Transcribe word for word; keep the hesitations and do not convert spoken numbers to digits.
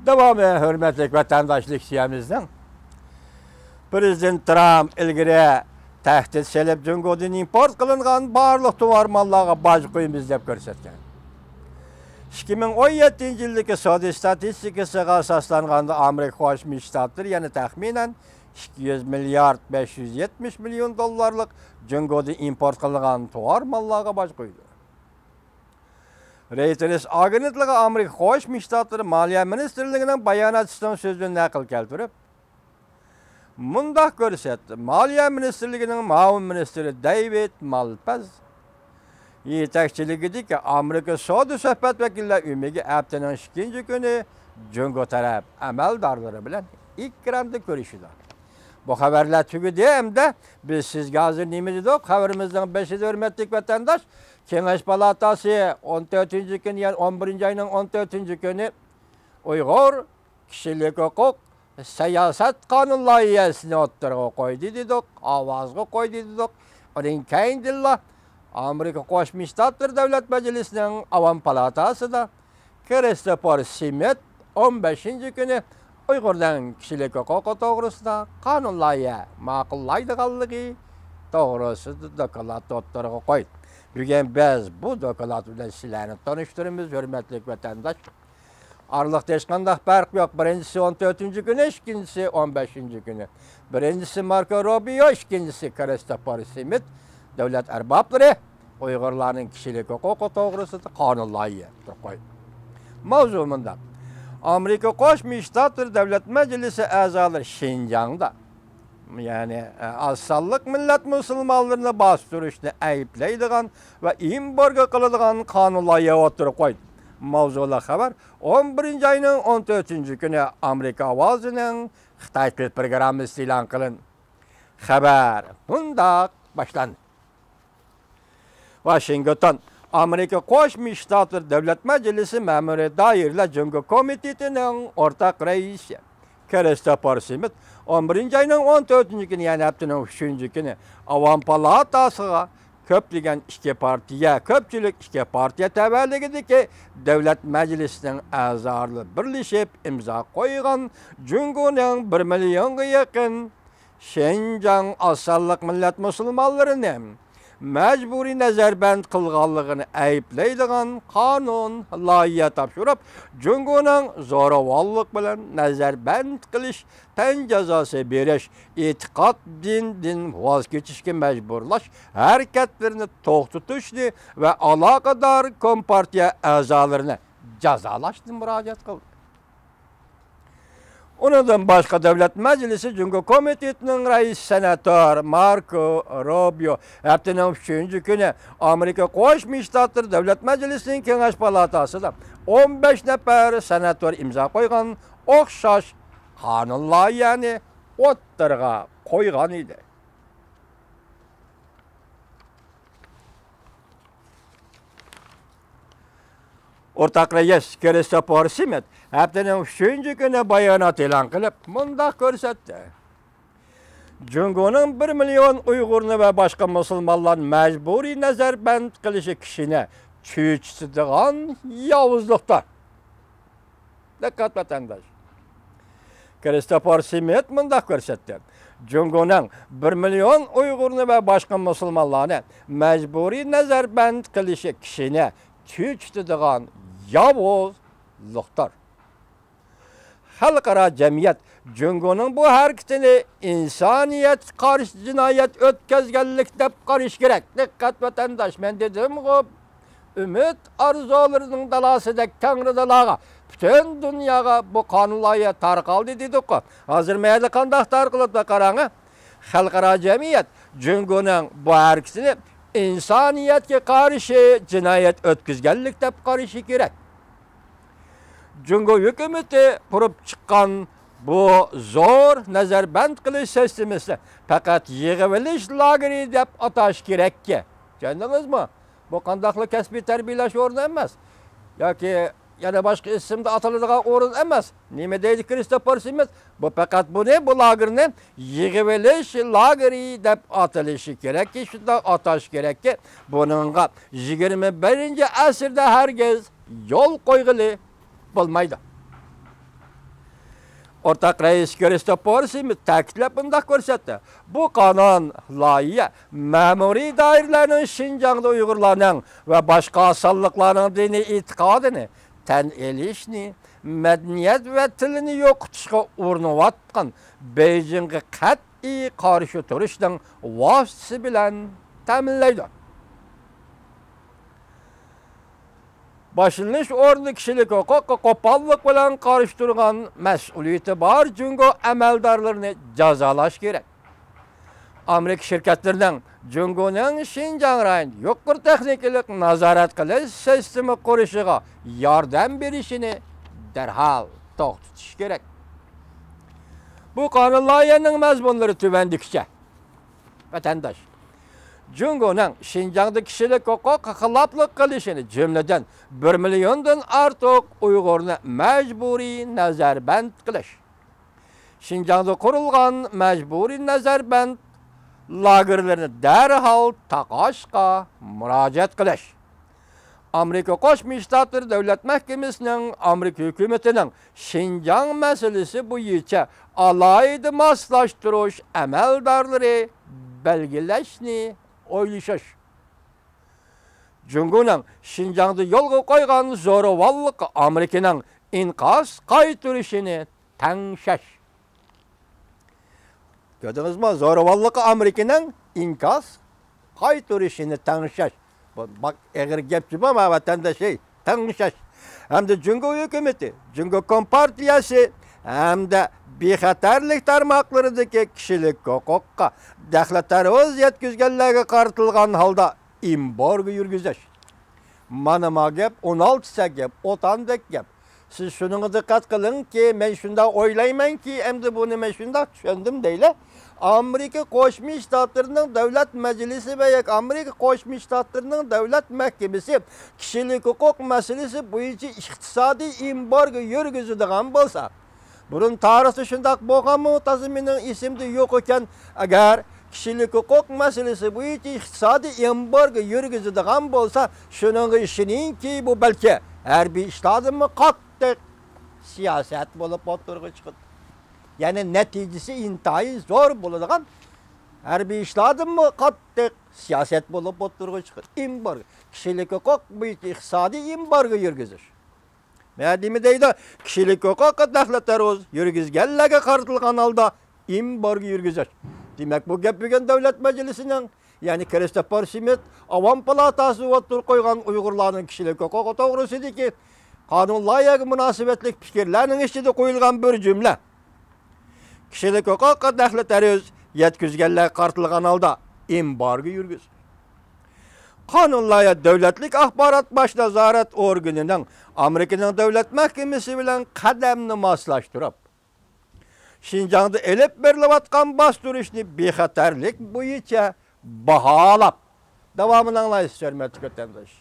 داۋامى، ھۆرمەتلىك ۋەتەنداش، لېكسىيەمىزنىڭ پىرېزىدېنت ترامپ ئىلگىرى تەھدىت سېلىپ، جۇڭگودىن ئىمپورت قىلىنغان بارلىق تۇۋار ماللارغا باج قويىمىز دەپ كۆرسەتكەن. ئىككى مىڭ ئون يەتتىنچى يىلدىكى سودا ئىستاتىستىكىسىغا ئاساسلانغاندا، ئامېرىكا قوشما شتاتلىرى يەنە تەخمىنەن ئىككى يۈز مىليارد بەش يۈز يەتمىش مىليون دوللارلىق جۇڭگودىن ئىمپورت قىلىنغان تۇۋار ماللارغا باج قويىدۇ. رېيتېرس ئاگېنتلىقى ئامېرىكا قوشما شتاتلىرى مالىيە مىنىستىرلىكىنىڭ باياناتچىسىنىڭ سۆزىدىن نەقىل كەلتۈرۈپ، مۇنداق كۆرسەتتى: مالىيە مىنىستىرلىكىنىڭ مۇئاۋىن مىنىستىرى دېۋىد مالپاز يېتەكچىلىكىدىكى ئامېرىكا سودا سۆھبەت ۋەكىللەر ئۆمىكى ھەپتىنىڭ ئىككىنچى كۈنى جۇڭگو تەرەپ ئەمەلدارلىرى بىلەن ئېكراندا كۆرۈشىدۇ. بۇ خەۋەرلەر تۈگىدى ھەمدە بىز سىزگە ھازىر نېمە دېدۇق؟ خەۋىرىمىزنىڭ بېشىدا، ھۆرمەتلىك ۋەتەنداش، كېڭەش پالاتاسى ئون تۆتىنچى كۈنى، يەنى ئون بىرىنچى ئاينىڭ ئون تۆتىنچى كۈنى ئۇيغۇر كىشىلىك ھوقۇق سىياسەت قانۇن لايىھەسىنى ئوتتۇرىغا قويدى دېدۇق، ئاۋازغا قويدى دېدۇق. ئۇنىڭ كەينىدىنلا ئامېرىكا قوشما شتاتلىرى دۆلەت مەجلىسىنىڭ ئاۋام پالاتاسىدا كىرىستوفېر سمىت ئون بەشىنچى كۈنى ئۇيغۇرنىڭ كىشىلىك ھوقۇقى توغرىسىدا قانۇن لايىھە ماقۇللايدىغانلىقى توغرىسىدا دوكلات ئوتتۇرىغا قويدى. بۈگۈن بىز بۇ دوكلات بىلەن سىلەرنى تونۇشتۇرىمىز، ھۆرمەتلىك ۋەتەنداش. ئارىلىقتا ھېچقانداق پەرق يوق. بىرىنچىسى ئون تۆتىنچى كۈنى، ئىككىنچىسى ئون بەشىنچى كۈنى. بىرىنچىسى ماركو روبىيو، ئىككىنچىسى كىرىستوفېر سمىت. دۆلەت ئەربابلىرى ئۇيغۇرلارنىڭ كىشىلىك ھوقۇقى توغرىسىدا قانۇن لايىھە ئوتتۇرىغا قويدى. ماۋزۇ مۇنداق: ئامېرىكا قوشما شتاتلىرى دۆلەت مەجلىسى ئەزالىرى شىنجاڭدا، يەنى، ئە، ئاز سانلىق مىللەت مۇسۇلمانلىرىنى باستۇرۇشنى ئەيىبلەيدىغان ۋە ئېمبارگو قىلىدىغان قانۇن لايىھە ئوتتۇرىغا قويدى. ماۋزۇلۇق خەۋەر ئون بىرىنچى ئاينىڭ ئون تۆتىنچى كۈنى ئامېرىكا ئاۋازىنىڭ خىتاي تىل پروگراممىسىدا ئېلان قىلىندى. خەۋەر مۇنداق باشلاندى. ۋاشىنگتون، ئامېرىكا قوشما شتاتلىرى دۆلەت مەجلىسى مەمۇرىي دائىرىلەر جۇڭگو كومىتېتىنىڭ ئورتاق رەئىسى كىرىستوفېر سمىت ئون بىرىنچى ئاينىڭ ئون تۆتىنچى كۈنى، يەنى ھەپتىنىڭ ئۈچىنچى كۈنى ئاۋام پالاتاسىغا كۆپلىگەن ئىككى پارتىيە، كۆپچىلىك ئىككى پارتىيە تەۋەلىكىدىكى دۆلەت مەجلىسىنىڭ ئەزالىرى بىرلىشىپ ئىمزا قويغان جۇڭگونىڭ بىر مىليونغا يېقىن شىنجاڭ ئاز سانلىق مىللەت مۇسۇلمانلىرىنى مەجبۇرىي نەزەربەند قىلغانلىقىنى ئەيىبلەيدىغان قانۇن لايىھە تاپشۇرۇپ، جۇڭگونىڭ زوراۋانلىق بىلەن نەزەربەند قىلىش، تەن جازاسى بېرىش، ئېتىقاد، دىندىن ۋاز كېچىشكە مەجبۇرلاش ھەرىكەتلىرىنى توختىتىشنى ۋە ئالاقىدار كومپارتىيە ئەزالىرىنى جازالاشنى مۇراجىئەت قىلدى. ئۇنىڭدىن باشقا، دۆلەت مەجلىسى جۇڭگو كومىتېتىنىڭ رەئىسى سېناتور ماركو روبىيو ھەپتىنىڭ ئۈچىنچى كۈنى ئامېرىكا قوشما شتاتلىرى دۆلەت مەجلىسىنىڭ كېڭەش پالاتاسىدا ئون بەش نەپەر سېناتور ئىمزا قويغان ئوخشاش قانۇن لايىھەنى ئوتتۇرىغا قويغان ئىدى. ئورتاق رەئىس كىرىستوفېر سمىت ھەپتىنىڭ ئۈچىنچى كۈنى بايانات ئېلان قىلىپ، مۇنداق كۆرسەتتى: جۇڭگونىڭ بىر مىليون ئۇيغۇرنى ۋە باشقا مۇسۇلمانلارنى مەجبۇرىي نەزەربەند قىلىشى كىشىنى چۆچۈتىدىغان ياۋۇزلۇقتۇر. دىققەت، ۋەتەنداش! كىرىستوفېر سمىت مۇنداق كۆرسەتتى: جۇڭگونىڭ بىر مىليون ئۇيغۇرنى ۋە باشقا مۇسۇلمانلارنى مەجبۇرىي نەزەربەند قىلىشى كىشىنى چۆچۈتىدىغان ياۋۇزلۇقتۇر. خەلقئارا جەمئىيەت جۇڭگونىڭ بۇ ھەرىكىتىنى ئىنسانىيەتكە قارشى جىنايەت ئۆتكۈزگەنلىك دەپ قارىشى كېرەك. دىققەت، ۋەتەنداش، مەن دېدىمغۇ، ئۈمىد ئارزۇلىرىنىڭ دالاسىدەك تەڭرى دالاغا، پۈتۈن دۇنياغا بۇ قانۇن لايىھە تارقالدى دېدۇققۇ. ھازىر مەيلى قانداق تارقىلىپلا قاراڭ، خەلقئارا جەمئىيەت جۇڭگونىڭ بۇ ھەرىكىتىنى ئىنسانىيەتكە قارشى جىنايەت ئۆتكۈزگەنلىك دەپ قارىشى كېرەك. جۇڭگو ھۆكۈمىتى قۇرۇپ چىققان بۇ زور نەزەربەند قىلىش سىستېمىسىنى پەقەت يىغىۋېلىش لاگېرى دەپ ئاتاش كېرەككى. چۈشەندىڭىزمۇ؟ بۇ قانداقلا كەسپىي تەربىيەلەش ئورنى ئەمەس ياكى يەنە باشقا ئىسىمدا ئاتىلىدىغان ئورۇن ئەمەس. نېمە دەيدۇ كىرىستوفېر سمىت؟ بۇ پەقەت بۇنى، بۇ لاگېرنى يىغىۋېلىش لاگېرى دەپ ئاتىلىشى كېرەككى، شۇنداق ئاتاش كېرەككى، بۇنىڭغا يىگىرمە بىرىنچى ئەسىردە ھەرگىز يول قويغىلى بولمايدۇ. ئورتاق رەئىس كىرىستوفېر سمىت تەكىتلەپ مۇنداق كۆرسەتتى: بۇ قانۇن لايىھە مەمۇرىي دائىرىلەرنىڭ شىنجاڭدا ئۇيغۇرلارنىڭ ۋە باشقا سانلىقلارنىڭ دىنىي ئېتىقادىنى تەن ئېلىشنى، مەدەنىيەت ۋە تىلىنى يوقىتىشقا ئۇرۇنۇۋاتقان بېيجىڭغا قەتئىي قارشى تۇرۇشنىڭ ۋاسىتىسى بىلەن تەمىنلەيدۇ. باشلىنىش ئورنىدا كىشىلىك ھوقۇققا قوپاللىق بىلەن قارشى تۇرغان، مەسئۇلىيىتى بار جۇڭگو ئەمەلدارلىرىنى جازالاش كېرەك. ئامېرىكا شىركەتلىرىنىڭ جۇڭگونىڭ شىنجاڭ رايونىدا يۇقىرى تېخنىكىلىق نازارەت قىلىش سىستېما قۇرۇشىغا ياردەم بېرىشىنى دەرھال توختىتىش كېرەك. بۇ قانۇن لايىھەنىڭ مەزمۇنلىرى تۆۋەندىكىچە. ۋەتەنداش، جۇڭگونىڭ شىنجاڭدا كىشىلىك ھوقۇققا خىلاپلىق قىلىشىنى، جۈملىدىن بىر مىليوندىن ئارتۇق ئۇيغۇرنى مەجبۇرىي نەزەربەند قىلىش، شىنجاڭدا قۇرۇلغان مەجبۇرىي نەزەربەند لاگېرلىرىنى دەرھال تاقاشقا مۇراجىئەت قىلىش، ئامېرىكا قوشما شتاتلىرى دۆلەت مەھكىمىسىنىڭ ئامېرىكا ھۆكۈمىتىنىڭ شىنجاڭ مەسىلىسى بويىچە ئالاھىدە ماسلاشتۇرۇش ئەمەلدارلىرى بەلگىلەشنى ئويلىشىش. جۇڭگونىڭ شىنجاڭدا يولغا قويغان زورىۋاللىققا ئامېرىكىنىڭ ئىنكاس قايتۇرۇشىنى تەڭشەش. كۆردىڭىزمۇ؟ زورىۋاللىققا ئامېرىكىنىڭ ئىنكاس قايتۇرۇشىنى تەڭشەش. بۇ بەك ئېغىر گەپ جۇمۇ، ما ۋەتەنداش، ھەي، تەڭشەش. ھەمدە جۇڭگو ھۆكۈمىتى، جۇڭگو كومپارتىيەسى ھەمدە بىخەتەرلىك تارماقلىرىدىكى كىشىلىك ھوقۇققا دەخلى تەرۇز يەتكۈزگەنلەرگە قارىتىلغان ھالدا ئېمبارگو يۈرگۈزۈش. مانا ما گەپ، ئون ئالتە سەگەپ، ئوتاندەك گەپ. سىز شۇنىڭغا دىققەت قىلىڭكى، مەن شۇنداق ئويلايمەنكى، ئەمدى بۇنى مەن شۇنداق چۈشەندىم دەيلى. ئامېرىكا قوشما شتاتلىرىنىڭ دۆلەت مەجلىسى ۋە ياكى ئامېرىكا قوشما شتاتلىرىنىڭ دۆلەت مەھكىمىسى كىشىلىك ھوقۇق مەسىلىسى بويىچە ئىقتىسادىي ئېمبارگو يۈرگۈزىدىغان بولسا، بۇرۇن تارىختا شۇنداق بولغانمۇ؟ تازا مېنىڭ ئېسىمدە يوق ئىكەن. ئەگەر كىشىلىك ھوقۇق مەسىلىسى بويىچە ئىقتىسادىي ئېمبارگو يۈرگۈزىدىغان بولسا، شۇنىڭغا ئىشىنىڭكى، بۇ بەلكى ھەربىي ئىشلاردىنمۇ قاتتىق سىياسەت بولۇپ ئوتتۇرىغا چىقىدۇ. يەنى نەتىجىسى ئىنتايىن زور بولىدىغان، ھەربىي ئىشلاردىنمۇ قاتتىق سىياسەت بولۇپ ئوتتۇرىغا چىقىدۇ. ئېمبارگو، كىشىلىك ھوقۇق بويىچە ئىقتىسادىي ئېمبارگو يۈرگۈزۈش. مەن نېمە دەيدۇ؟ كىشىلىك ھوقۇققا دەخلى تەرۇز يۈرگۈزگەنلەرگە قارىتىلغان ھالدا ئېمبارگو يۈرگۈزۈش. دېمەك، بۇ گەپ بۈگۈن دۆلەت مەجلىسىنىڭ، يەنى كىرىستوفېر سمىت ئاۋام پالاتاسى ئوتتۇرىغا قويغان ئۇيغۇرلارنىڭ كىشىلىك ھوقۇقى توغرىسىدىكى قانۇن لايىھەگە مۇناسىۋەتلىك پىكىرلەرنىڭ ئىچىدە قويۇلغان بىر جۈملە. كىشىلىك ھوقۇققا دەخلى تەرۇز يەتكۈزگەنلەرگە قارىتىلغان ھالدا ئېمبارگو يۈرگۈز. قانۇن لايىھە دۆلەتلىك ئاخبارات باش نازارەت ئورگىنىنىڭ ئامېرىكىنىڭ دۆلەت مەھكىمىسى بىلەن قەدەمنى ماسلاشتۇرۇپ، شىنجاڭدا ئېلىپ بېرىلىۋاتقان باستۇرۇشنى بىخەتەرلىك بويىچە باھالاپ، داۋامىنى ئاڭلايسىز، ھۆرمەتلىك ۋەتەنداش.